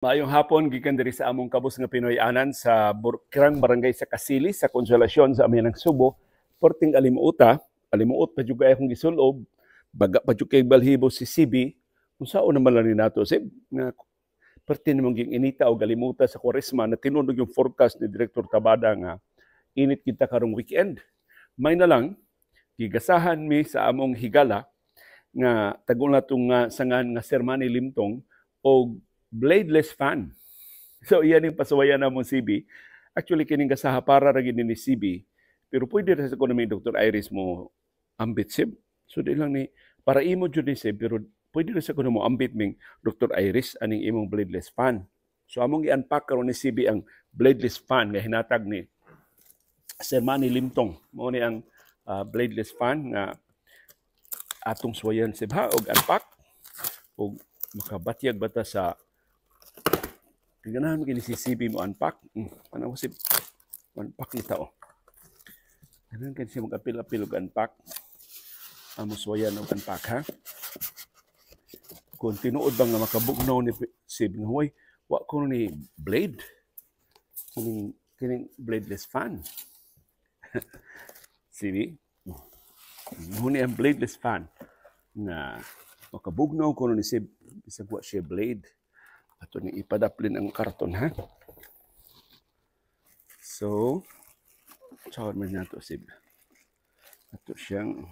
Maayong hapon gikan diri sa among kabus nga Pinoy-anan sa Kirang Barangay sa Kasili sa Konsolasyon sa amihanang Subo. Perting alimuota, alimuot pa jud kay akong gisulob, baga pa jud kay balhibo si CB. Unsaon naman lang ni nato sib nga perti namang ging inita o galimuta sa Kwaresma na tinunog yung forecast ni Director Tabada nga init kita karong weekend. May na lang gigasahan mi sa among higala nga tagol na tong sangan nga Sir Manny Limtong og bladeless fan. So iyan yung pasuwayan na mong CB. Actually kining gasaha para ra gid ni CB. Pero pwede ra sa kuno mi Dr. Iris mo ambit sib. So di lang ni para imo jud ni sib, pero pwede ra sa kuno mo ambit ming Dr. Iris aning imong bladeless fan. So among i-unpack karon ni CB ang bladeless fan nga hinatag ni Sir Manny Limtong. Mao ni ang bladeless fan nga atong suwayan sib ha og unpack og makabatyag bata sa ganahan kini si CB mo unpack. Ano si unpack ni tao. Ganahan kini siya mag-apil-apil og unpack. Amo suwayan og unpack ha. Kung tinuod ba nga makabugnaw ni Sib nga hoy, wa ko ni blade. Kining bladeless fan. CB. Mao ni ang bladeless fan nga makabugnaw ko ni Sib bisag wa siya blade. Ato ni ipadaplin ang karton ha. So, tsawon man nato Sib. Ato siyang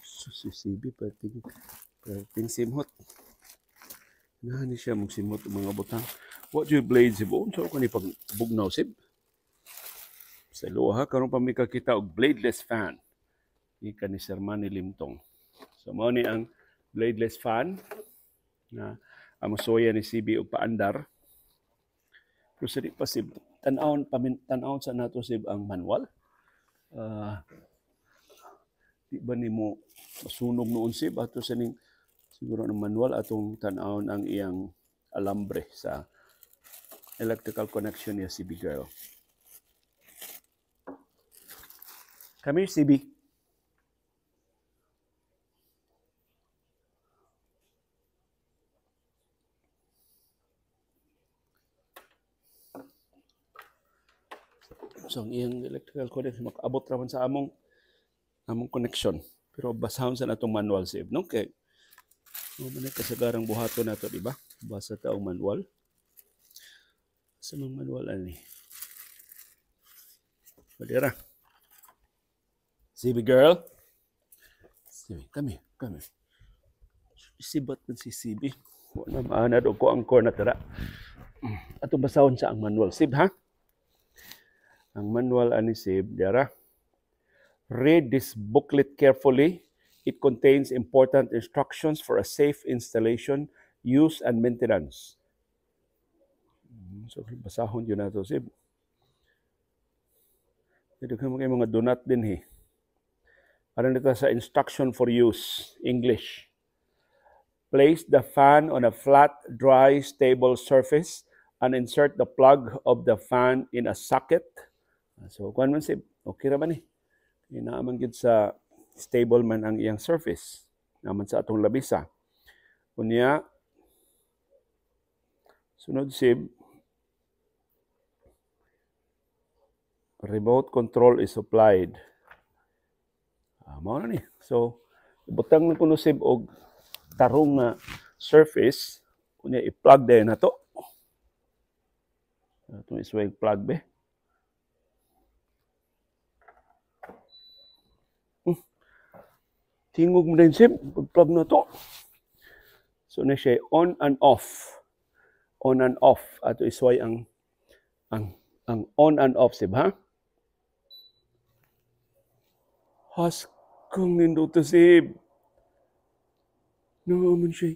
So, si CB perting simhot. Na ni siya magsimhot og mga butang. What do you blade sib? Unsa ko ni pagbugnaw sib? Sa luha karon pa mi kakita og bladeless fan. Ika ni Sir Manny Limtong. So mao ni ang bladeless fan na amosoya ni CB og paandar. Pero sa di pa sib tan-awon pamin tan-awon sa nato sib ang manual. Di ba nimo masunog noon sib ato sa ning siguro ang manual atong tan-awon ang iyang alambre sa electrical connection niya CB girl. Come here, CB. So ang iyang electrical connection makaabot ra man sa among connection. Pero basahon sa natong manual sib, no? Kay mo man kasagarang buhaton nato, di ba? Basa ta og manual. Sa mga manual ani. Badira. CB girl. CB, come here, come here. Sibat man si CB. Wa na maanad og ko ang core na tara. Atong basahon sa ang manual sib ha. Ang manual ani sib dira. Read this booklet carefully. It contains important instructions for a safe installation, use, and maintenance. So, basahon yun nato sib. Dito ka mga donut din he. Ano nito sa instruction for use, English. Place the fan on a flat, dry, stable surface and insert the plug of the fan in a socket. So, kuan man sib, okay ra ba ni? Inaaman gid sa stable man ang iyang surface. Naman sa atong labisa. Unya, sunod sib, remote control is supplied. Mao na ni. So, ibutang na kuno sib og tarong nga surface, unya i-plug dayon nato. Atong isway plug be. Tingog mo din sib, pag-plug na to. So na siya on and off. On and off. Ato isway ang on and off sib ha. Haskong nindot sib. No man siya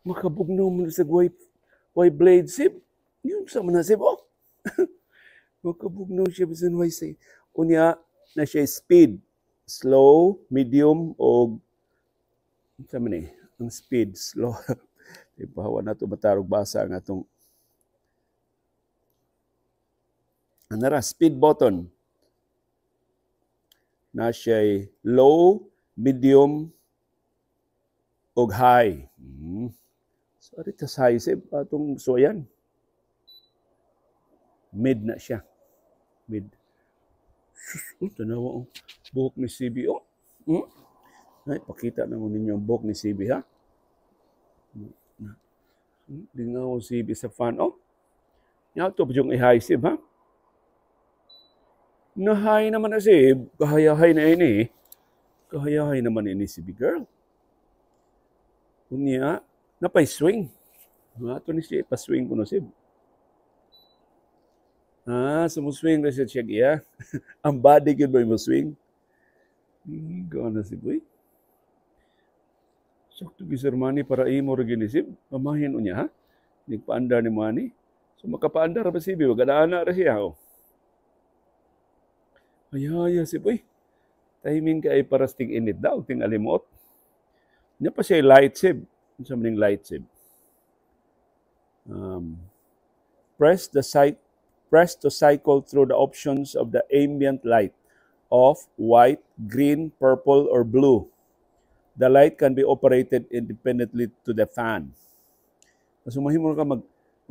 makabugnaw man sa way blade sib. Yung sa man sib oh. Makabugnaw siya bisan way say. Unya na siya speed. Slow, medium, o sa man ni ang speed slow. Di ba wa nato matarog basa ang atong anara speed button. Na siya low, medium, ug high. So, ari ta sa high, sib, atong so yan. Mid na siya. Mid. Sus, oh, tanawa oh. Buhok ni CB, oh. Ay, pakita na mo ninyo ang buhok ni CB, ha? Lingaw CB sa fan, oh. Nya to yung i-high, sib, ha? Na-high naman na sib. Kahayahay na ini. Kahayahay naman ini si big girl. Unya, napay swing. Nga to ni siya, pa-swing ko no sib. Ah, sumuswing na siya siya iya. Ang body gyud ba mo swing? Gana si boy. Sakto gyud Sir Manny para imo ra gyud ni sib. Pamahin unya ha. Nagpaandar ni Manny. So makapaandar ba si Bi? Wag na ra siya oh. Ay, ay, si boy. Timing ka ay para sa ting-init daw, ting alimot. Nya pa siya light sib. Unsa man ning light sib? Press to cycle through the options of the ambient light of white, green, purple, or blue. The light can be operated independently to the fan. So mahimo ka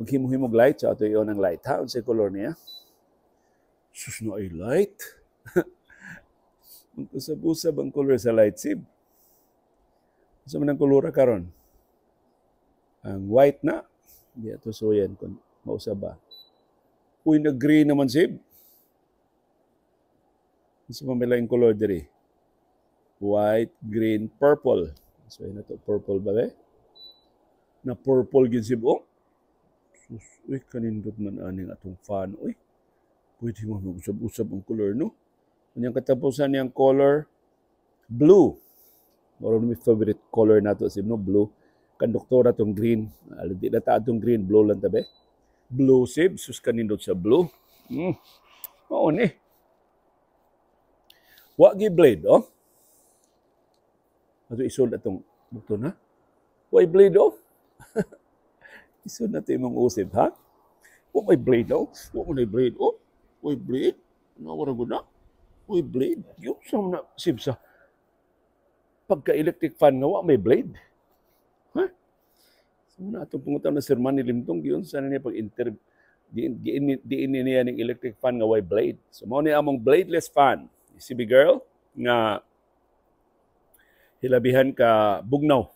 maghimo-himog light sa ato iyon ang light ha. Unsay color niya? Sus no ay light. Magkusab-usab ang color sa light sib. Unsa man ang kolora karon? Ang white na. Di ato suyan kung mausab ba. Uy, nag-green naman sib. Unsa man may laing color diri? White, green, purple. So yun na to, purple ba be? Na purple gyud sib oh. Sus, uy, kanindot man aning atong fan, uy. Pwede mo mag-usab-usab ang color, no? Unyang katapusan niyang color, blue. Moro ni favorite color nato sib, no? Blue. Kan doktora tong green. Di na ta atong green, blue lang tabi. Blue sib, sus kanindot sa blue. Oo ni. Wa gi blade, oh. Ato isod atong bukton, ha? Wa blade, oh. Isod na ito imong usib, ha? Wa may blade, oh. Wa may blade, oh. Wa blade. Nawara gud na. Wa blade. Yung sa na sib sa pagka-electric fan nga wa may blade. Ha? So na atong pangutan na Sir Manny Limtong giyon sa niya pag-inter diin diin niya ning electric fan nga way blade. So mao ni among bladeless fan. CB girl nga hilabihan ka bugnaw.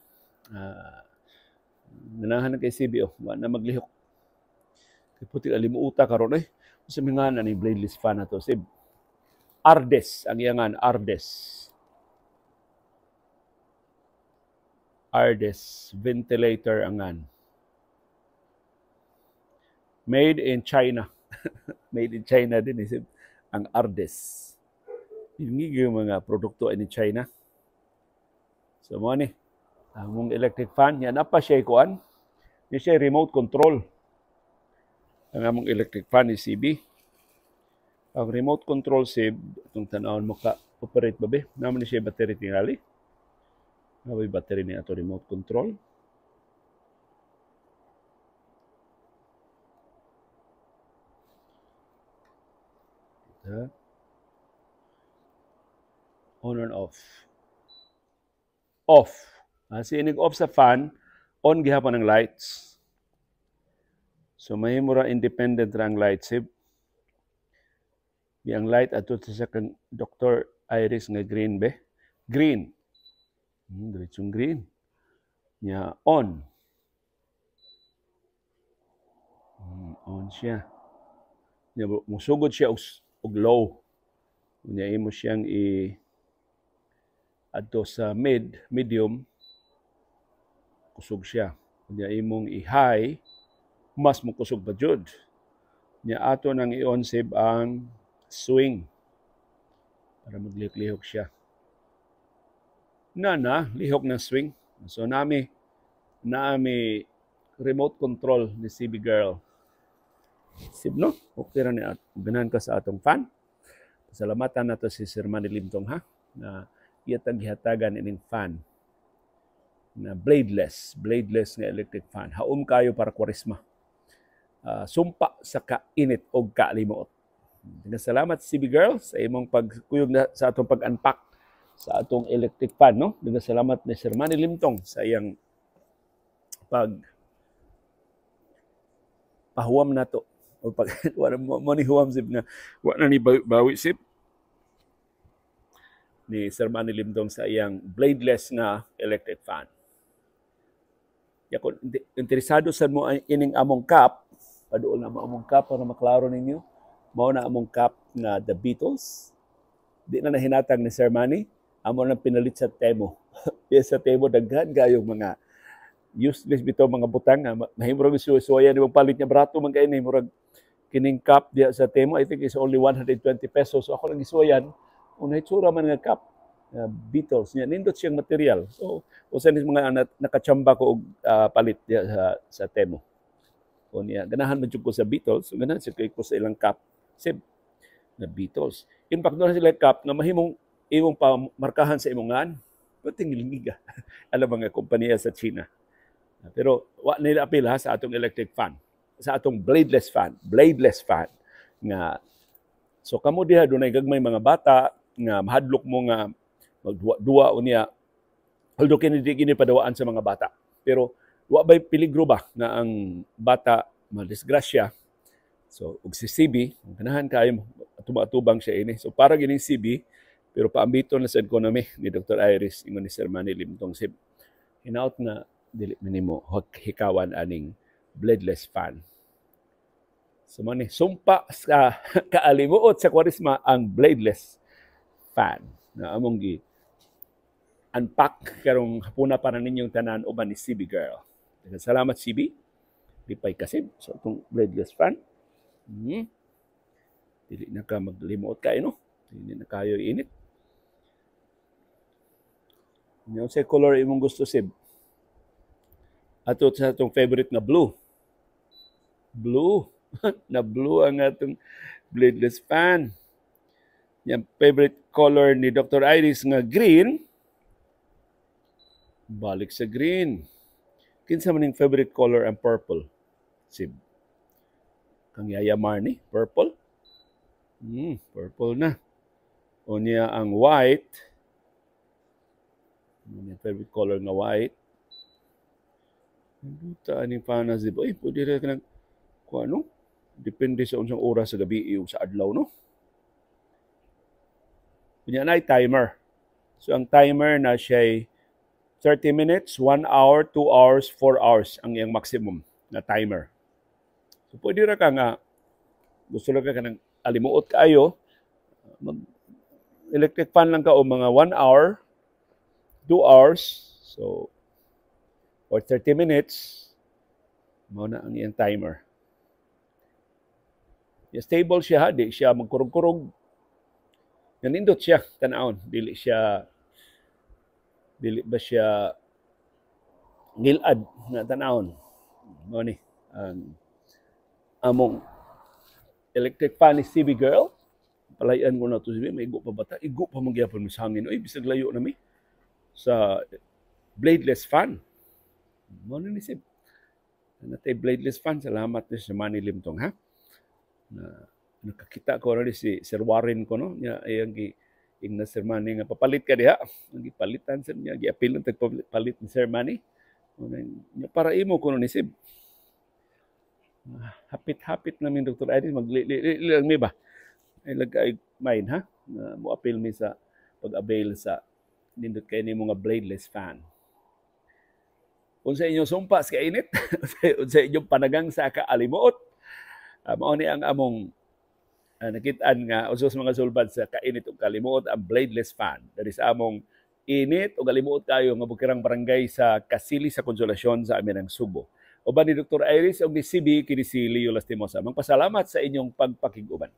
Ganahan na kay CB oh, wa na maglihok. Kay puti alimuota karon eh. Unsa may nga na ni bladeless fan na to sib? Ardes ang iyangan, Ardes. Ardes ventilator angan. Made in China. Made in China din isip ang Ardes. Yung mga produkto ay ni China. So mo ni ang electric fan yan apa siya kuan. Ni siya remote control. Ang among electric fan ni CB. Ang remote control sib itong tan-awon mo ka operate ba be? Naman ni siya battery tingali. Naman battery ni ato remote control. On and off. Off. Si inig off sa fan, on gihapon ang lights. So mahimo ra independent ra ang lights sib. Di ang light ato sa kang Dr. Iris nga green be. Green. Diretsong green. Nya on. On siya. Nya musugod siya og low. Nya imo siyang i adto sa mid, medium, kusog siya. Nya imong i-high, mas mukusog pa jud. Nya ato nang i-on sib ang swing para maglihok-lihok siya. Na lihok ng swing. So nami remote control ni CB girl. Sib no? Okay ra ni at ganahan ka sa atong fan. Pasalamatan nato si Sir Manny Limtong ha na iyatang gihatagan ining fan na bladeless nga electric fan. Haom kayo para Kwaresma. Sumpa sa kainit og kalimuot. Salamat, CB Girl, sa imong pagkuyog na sa atong pag-unpack sa atong electric fan, no? Daghang salamat ni Sir Manny Limtong sa iyang pag pahuwam nato o pag wala mo ni huwam, sib, nga wa na ni bawi sib ni Sir Manny Limtong sa iyang bladeless nga electric fan. Ya, kung interesado sa mo ining among cap, paduol na mo among cap para maklaro ninyo. Mao na among cap nga The Beatles. Di na nahinatag ni Sir Manny, amo nang pinalit sa Temu. Yes, sa Temu daghan kayong mga useless bitaw mga butang nga mahimo ra suwaya ni palit niya, barato man kay ni. Murag kining cap diya sa Temu, I think is only 120 pesos. So ako lang gisuwayan, una itsura man nga cap Beatles niya, nindot siyang material. So usa ni mga nakachamba ko og palit diya sa Temu. O niya, ganahan man jud ko sa Beatles, so ganahan siya kay ko sa ilang cap sib na Beatles. In fact, doon sila cap nga mahimong imong pamarkahan sa imong ngan. Pating lingiga. Alam mga kompanya sa China. Pero wa nila apil ha sa atong electric fan, sa atong bladeless fan nga. So kamo diha dunay gagmay mga bata nga mahadlok mo nga magduwa-duwa unya, although kini di kini padawaan sa mga bata. Pero wa bay peligro ba nga ang bata madisgrasya? So ug si CB, ganahan kayo tumatubang siya ini. So para gining CB, pero paambiton na sa economy ni Dr. Iris, ingon ni Sir Manny Limtong sib. Hinaut nga dili minimo hikawan aning bladeless fan. So man ni sumpa sa kaalimuot sa Kwaresma ang bladeless fan na among gi unpack karong hapuna para ninyong tanan uban ni CB Girl. Salamat, CB. Lipay kasib sa atong bladeless fan. Dili na ka maglimuot kayo, no? Dili na kayo init. Yung sa color imong gusto, sib? Ato sa atong favorite nga blue. Blue. Na blue ang atong bladeless fan. Yung favorite color ni Dr. Iris nga green. Balik sa green. Kinsa man ning favorite color ang purple? Sib. Kang Yaya Marnie, purple. Purple na. O niya ang white. Ano yung favorite color nga white? Buta aning panas, di ba? Ay, pwede rin ka nag, kung ano? Depende sa unsang oras sa gabi o sa adlaw, no? Kunya na timer. So, ang timer na siya 30 minutes, 1 hour, 2 hours, 4 hours ang iyang maximum na timer. So, pwede ra ka nga, gusto lang ka ng alimuot kaayo, mag electric fan lang ka o mga 1 hour, 2 hours, so, or 30 minutes, mao na ang iyang timer. Ya, stable siya, di siya magkurog-kurog. Nanindot siya, tanawon, dili siya, dili ba siya ngilad nga tanawon. Mao ni ang among electric fan ni CB Girl. Palayan ko na to si may igo pa bata. Igo pa man gyapon mi sa hangin. Oy, bisag layo na mi sa bladeless fan. Mao na ni sib. Natay bladeless fan. Salamat ni sa Manny Limtong, ha. Na nakakita ko rin si Sir Warren ko, no, nya ayang gi ingna Sir Manny nga papalit ka diha. Ang gipalitan sa niya, giapil ang tagpalit ni Sir Manny. Nya para imo kuno ni sib. Hapit-hapit namin Dr. Iris magli lang mi ba. Ay lagay main ha. Na mo apil mi sa pag-avail sa nindot kay ni mga bladeless fan. Unsa inyong sumpa sa kainit, unsa inyong panagang sa kaalimuot, mao ni ang among nakitaan nga usos mga sulbad sa kainit ug kalimuot, ang bladeless fan. That is among init ug kalimuot kayo nga bukirang barangay sa Kasili sa Konsolasyon sa Amihanang Subo. Uban ni Dr. Iris ug ni CB, kini si Leo Lastimosa. Magpasalamat sa inyong pagpakig-uban.